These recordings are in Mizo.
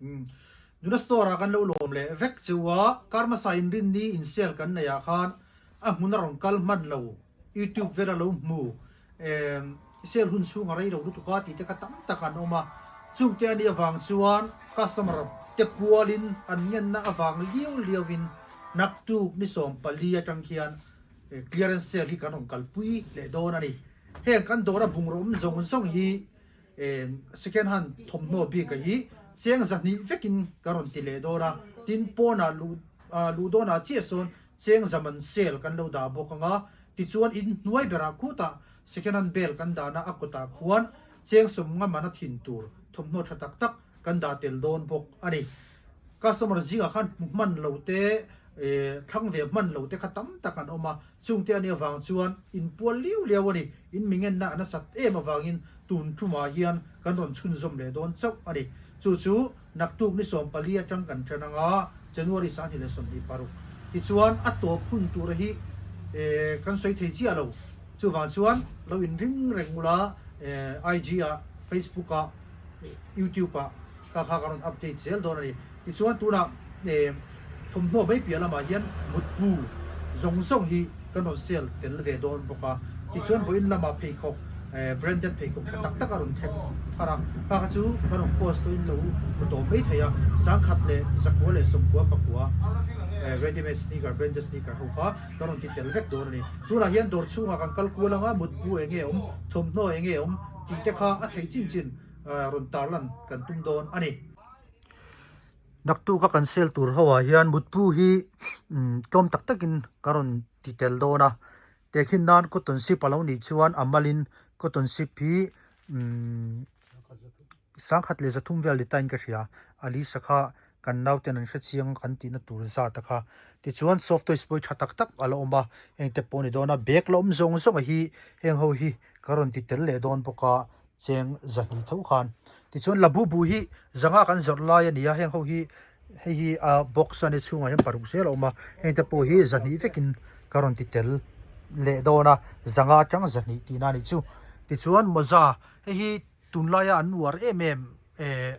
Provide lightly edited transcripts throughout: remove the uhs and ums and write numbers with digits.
Nuna store ah kan lo lawm leh vek cheu a, karmasa inrinni in sale kan neih ah khan a hmun a rawn kal hman lo, YouTube vel a lo hmu sale hun chhung a rei lo lutuk a tih te kha tam tak an awm a, chungte a nih avang chuan customer te pualin an ngenna avang liau liau in naktuk ni 14 atang khian clearance sale hi kan rawn kalpui leh dawn a ni. Heng kan dawra bungraw awm zawng zawng hi Second hand thawmhnaw bik a hi cheng 200 vekin ka rawn ti leh dawn a, tin pawnah luh luh dawnah chiah sawn cheng zaman sale kan lo dah bawk ang a, tichuan in hnuai berah khutah second hand bel kan dahna a kawtah khuan cheng 50 mana thin tur thawmhnaw tha tak tak kan dah tel dawn bawk a ni. Customer zingah khan hmu hman lo te, thlang ve hman lo te kha tam tak an awm a, Chungte a nih avang chuan in pual liau liau a ni. In mingenna a nasat em avangin tun tumah hian kan rawn chhunzawm leh dawn chauh a ni. Chu chu naktuk ni 14 atang kan ṭan ang a, January 2026. Tichuan a tawp hun tura hi kan sawi thei chiah lo. Chuvang chuan lo inring reng ula IG ah, Facebook ah, YouTube ah, Ka kha ka rawn update zel dawn a ni. Tichuan tunah thawmhnaw mai piah lamah hian mutbu zawng zawng hi kan rawn sale tel ve dawn bawk a. Tichuan vawiin lamah pheikhawk branded pheikhawk tha tak tak a rawn thleng thar a. Kha kha chu kan rawn post tawhin lo hmu tawh mai thei a. 1199 ready made sneaker branded sneaker ho kha kan rawn ti tel vek dawn a ni. Tunah hian dawr chhungah kan kal kual anga mutbu eng nge awm, thawmhnaw eng nge awm tih te kha a thei chin chin. rawn tarlan kan tum dawn a ni. Naktuk a kan sel tur ho ah hian mutpu hi tlawm tak takin ka rawn ti tel dawn a, tehkhin nan cotton sip a lo nih chuan a malin cotton sip hi 1300 vel ni tain ka hria, a lisa kha kan nauten an hre chiang a kan tihna tur zat a kha. Tichuan soft toys pawh hi tha tak tak a la awm a, engte pawh a ni dawn a, bag la awm zawng zawng a hi heng ho hi ka rawn ti tel leh dawn bawk a. Cheng 200 tho khan. Tichuan Labubu hi zanga kan zawrh lai a ni a, heng ho hi hei hi a box a ni chhungah hian paruk zel a awm a, heng te pawh hi 200 vekin ka rawn ti tel leh dawn a, zanga atang 200 tihna a nih chu. Tichuan mawza hei hi tunlaia an uar em em eh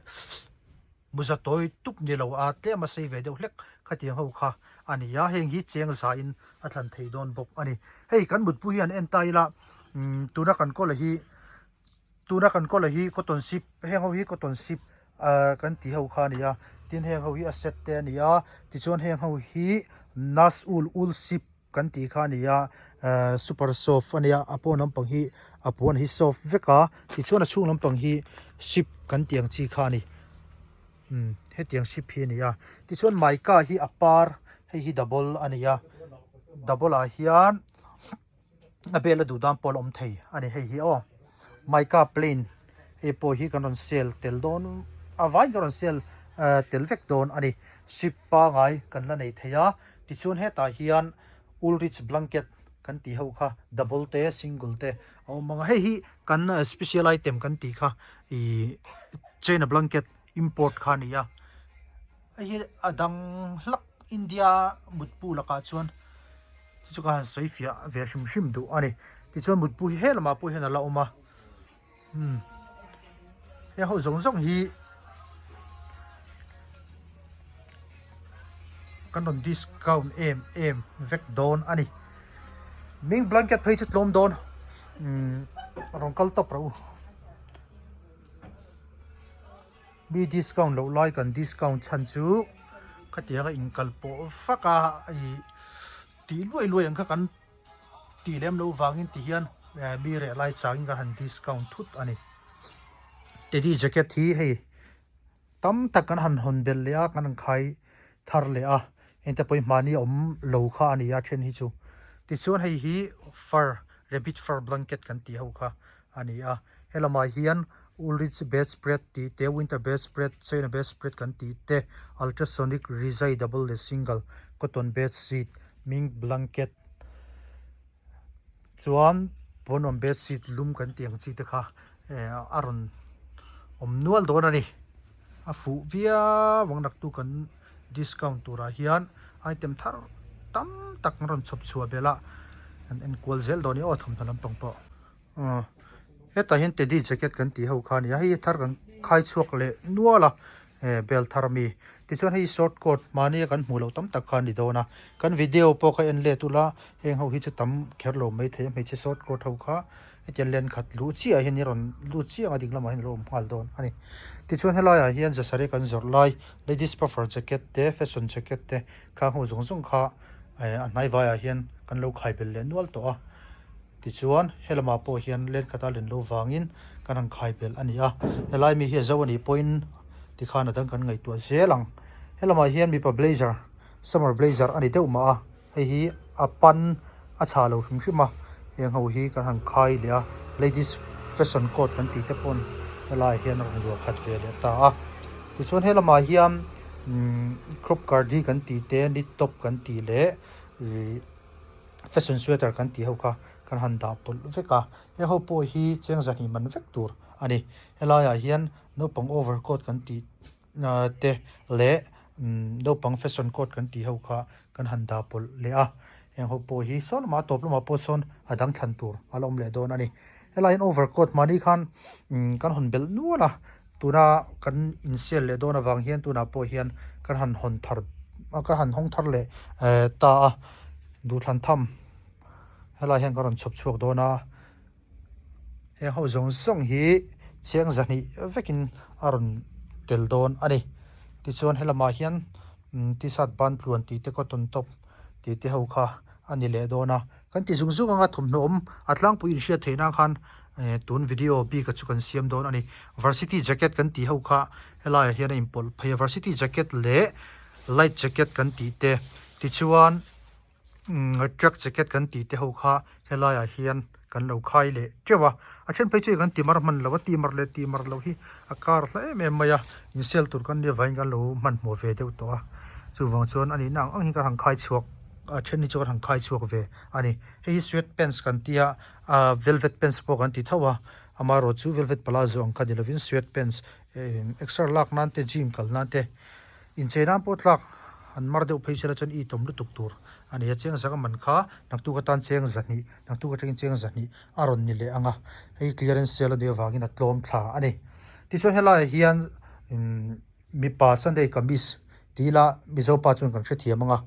mawza tawi tup ni lo a tlem a sei ve deuh hlek khatiang ho kha a ni a, heng hi cheng zain a thlan thei dawn bawk a ni. Hei kan mutpui hi an en ta ila tuna kan kawl hi tuna kan kawl hi cotton sip heng ho hi cotton sip ah kan tih ho kha a ni a, tin heng ho hi a set te a ni a, tichuan heng ho hi nas ul ul sip kan tih kha a ni a, eh super soft a nia a pawn lampang hi a puan hi soft vek a tichuan a chhung lampang hi sip kan tih ang chi kha a ni umm hetiang sip hi a ni a tichuan maika hi a par hei hi double a ni a double ah hian a bel a duh dan pawh a la awm thei a ni hei hi aw maika plain hei pawh hi kan rawn sale tel dawn a vaiin kan rawn sale eh tel vek dawn a ni sip pangai kan la nei thei a tichuan hetah hian ulrich blanket kan tih ho kha double te single te a awm ang a hei hi kan special item kan tih kha ih china blanket import kha a ni a hei hi a dang hlak India mutpu lakah chuan. Chu chu ka han sawi fiah ve hrim hrim duh a ni. Tichuan mutpu hi he lamah pawh hian a la awm a. Umm heng ho zawng zawng hi kan rawn discount em em vek dawn a ni. Ming blanket phei chu tlawm dawn umm rawn kal tawp rawh u. Mi discount loh lai kan discount chhan chu khatiang a inkal pawh vak a ih tih luai luai ang kha kan tih lem loh vangin ti hian eh mi reh lai changin kan han discount thut a ni. Teddy jacket hi hei tam tak kan han hawn belh leh a kan han khai thar leh a engte pawhin mahni awm lo kha a ni a then hi chu tichuan hei hi fur rabbit fur blanket kan tih ho kha a ni a helamah hian Ulrich bedspread tih te winter bedspread China bedspread kan tih te ultrasonic rizai double leh single cotton bedsheet mink blanket chuan puanawm bedsheet lum kan tih ang chi te kha eh a rawn awm nual dawn a ni a fuh viau ang naktu kan discount turah hian item thar tam tak an rawn chhawp chhuah belh a an enkual zel dawn a ni aw thawmhnaw lampang pawh. Aw hetah hian teddy jacket kan tih ho kha a ni a hei hi thar kan khai chhuak leh nual a. Bel thar ami. Tichuan hei short coat mahni a kan hmuh loh tam tak kha a ni dawn a. Kan video pawh kha en let ula heng ho hi chu tam kher lo mai thei a hmeichhe short coat ho kha hetiang len khat luh chiah ah hian i rawn lut chiah ang a ding lamah hian a lo awm nghal dawn a ni. Tichuan helai ah hian zasarih kan zawrh lai ladies puffer jacket te fashion jacket te khang ho zawng zawng kha a hnai vai ah hian kan lo khai belh leh nual tawh a. Tichuan, he lamah pawh hian len khat a len lo vangin kan han khai belh a ni a, helai mi hi a zo a nih pawhin tikhan a dang kan ngaihtuah zel ang. He lamah hian mipa blazer, summer blazer a ni deuh mah a, hei hi a pan a chhah lo hrim hrim a, heng ho hi kan han khai leh a, ladies fashion coat kan tih te pawn helaiah hian a rawn luah khat ve leh ta a. Tichuan he lamah hian umm crop cardi kan tih te, knit top kan tih leh ih. Fashion sweater kan tih ho kha kan han dah pawlh vek a, he ho pawh hi cheng zahnih man vek tur a ni. Helaiah hian naupang over coat kan tih te leh naupang fashion coat kan tih ho kha kan han dah pawlh leh a, heng ho pawh hi saw lamah a tawp lamah pawh sawn a dang thlan tur a la awm leh dawn a ni. Helaiah hian over coat mahni khan kan hawn belh nual a, tuna kan insial leh dawn avang hian tunah pawh hian kan han hawn thar kan han hawng thar leh ta a duhthlan tham helai hian ka rawn chhawp chhuak dawn a heng ho zawng zawng hi chiang zahnih vekin a rawn tel dawn a ni tichuan helamah hian t-shirt ban tluan tih te cotton top tih te ho kha a ni leh dawn a kan ti zung zung anga thawmhnaw awm a tlangpui inhriat theih nan khan tun video bik a chu kan siam dawn a ni varsity jacket kan tih ho kha helaiah hian a inpawlh phei a varsity jacket leh light jacket kan tih te tichuan track jacket kan tih te ho kha helaiah hian kan lo khai leh teuh a a then phei chu kan ti mar hman lo a ti mar leh ti mar loh hi a kar hla em em mai a in sel tur kan nia vangin kan lo hmanhmawh ve deuh tawh a chuvang chuan a nihna ang ang hi kan han khai chhuak a then hi chu kan han khai chhuak ve a ni hei hi sweat pants kan tia ah velvet pants pawh kan ti tho a amaherawh chu velvet palazzo ang kha ni lovin sweat pants exer lak nan te gym kal nan te inchei nan pawh tlak an mar deuh phei sela chuan i tawm lutuk tur a ni a cheng zaka man kha naktuk atan cheng zahnih naktuk atangin cheng zahnih a rawn ni leh ang a hei clearance sale a nih avangin a tlawm thla a ni tichuan helaiah hian imm mipa sunday kamis tih ila mizo pa chuan kan hrethiam ang a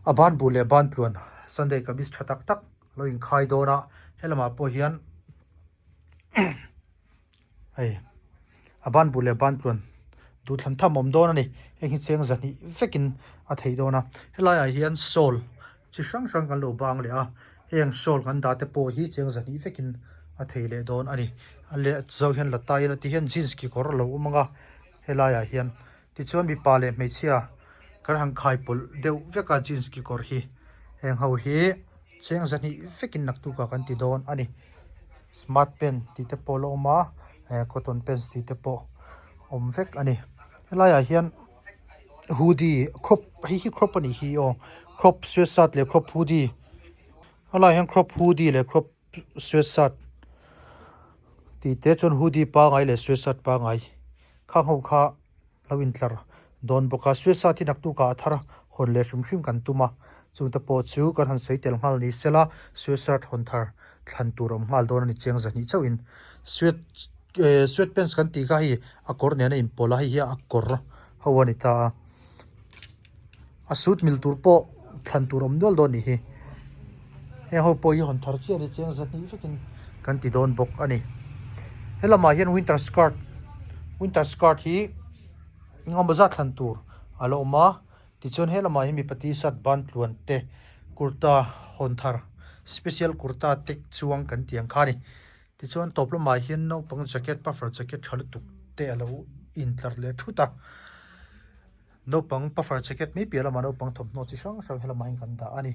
a ban buh leh ban tluan sunday kamis tha tak tak a lo inkhai dawn a helamah pawh hian hei a ban buh leh ban tluan duhthlan tham a awm dawn a ni heng hi cheng zahnih vekin a theih dawn a helaiah hian sawl chi hrang hrang kan lo bang leh a heng sawl kan dah te pawh hi cheng zahnih vekin a thei leh dawn a ni a leh zo hian la ta ila tihian jeans kekawr a lo awm ang a helaiah hian tichuan mipa leh hmeichhia kan han khai pawlh deuh vek a jeans kekawr hi heng ho hi cheng zahnih vekin naktuk ah kan ti dawn a ni smart pant tih te pawh a la awm a eh cotton pants tih te pawh awm vek a ni helaiah hian hoodie crop hei hi crop a nih hi aw crop sweatshirt leh crop hoodie helaiah hian crop hoodie leh crop sweatshirt tih te chuan hoodie pangai leh sweatshirt pangai khang ho kha lo intlar dawn bawk a sweatshirt hi naktuk ah a thar hawn leh hrim hrim kan tum a chungte pawh chu kan han sawi tel nghal ni sela sweatshirt hawn thar thlan tur a awm nghal dawn a ni chiang zahnih chauhin sweat eh sweat pants kan tih kha hei a kawr nen a inpawlh a hei hi a kawr ho a ni ta a a suit mil tur pawh thlan tur a awm nual dawn a nih hi heng ho pawh hi hawn thar chiah a ni chiang zahnih vekin kan ti dawn bawk a ni helamah hian winter skirt winter skirt hi engemaw zat thlan tur a la awm a tichuan helamah hian mipa t-shirt ban tluan te kurta hawn thar special kurta tek chuang kan tih ang kha a ni tichuan tawp lamah hian naupang jacket puffer jacket tha lutuk te a lo intlar leh thut a. Naupang puffer jacket mai piah lamah naupang thawmhnaw chi hrang hrang helamah hian kan dah a ni.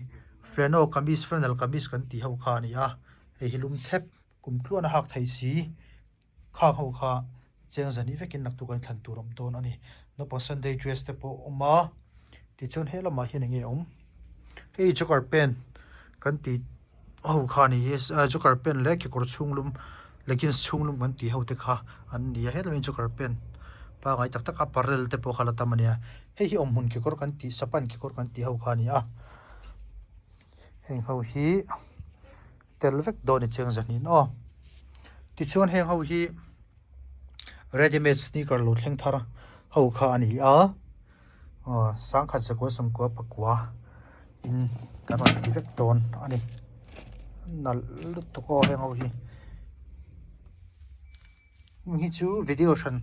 Flannel kamis flannel kamis kan tih ho kha a ni a, hei hi lum thep kum tluan a hak thei si khang ho kha cheng zani vekin naktuk a inthlan tur a awm dawn a ni. Naupang sunday dress te pawh a awm a, tichuan he lamah hian eng nge a awm? Hei joker pant kan tih ho kha a ni hi joker pant leh kekawr chhung lum leggings chhung lum kan tih ho te kha an ni a hetlaiah hian joker pant pangai tak tak apparel te pawh kha la tam a nia hei hi awmhmun kekawr kan tih sapan kekawr kan tih ho kha a ni a heng ho hi tel vek dawn a ni chiang zahnin aw tichuan heng ho hi ready made sneaker lo thleng thar. ho kha a ni a aw sangkhat zakua sawmkua pakua in kan rawn ti vek dawn a ni nalh lutuk aw heng ho hi heng hi chu video hran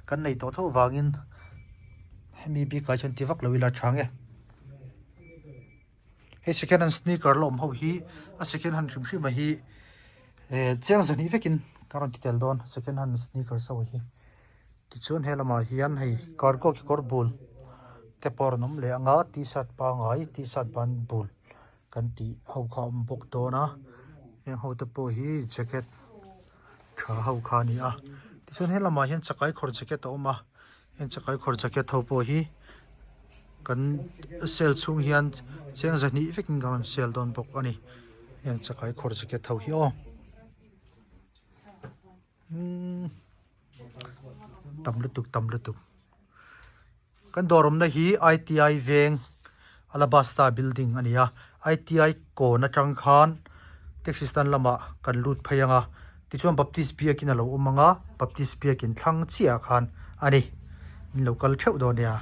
kan nei tawh tho vangin hemi bikah hian ti vak lo ila tha ang e. Hei second hand sneaker la awm ho hi a second hand hrim hrim a hi eh chiang zahnih vekin ka rawn ti tel dawn second hand sneakers ho hi tichuan he lamah hian hei cargo kekawr bul te pawh a rawn awm leh ang a t-shirt pangai t-shirt ban bul kan tih ho kha a awm bawk dawn a heng ho te pawh hi jacket tha ho kha a ni a tichuan he lamah hian chakai khawr jacket a awm a. Heng chakai khawr jacket ho pawh hi kan sale chhung hian cheng zahnih vekin kan rawn sale dawn bawk a ni heng chakai khawr jacket ho hi aw umm tam lutuk tam lutuk kan dawr awmna hi I_T_I veng Alabasta building a ni a I_T_I kawn atang khan taxi stand lamah kan lut phei ang a tichuan Baptist biakin a lo awm ang a Baptist biakin thlang chiah ah khan a ni in lo kal theuh dawn nia.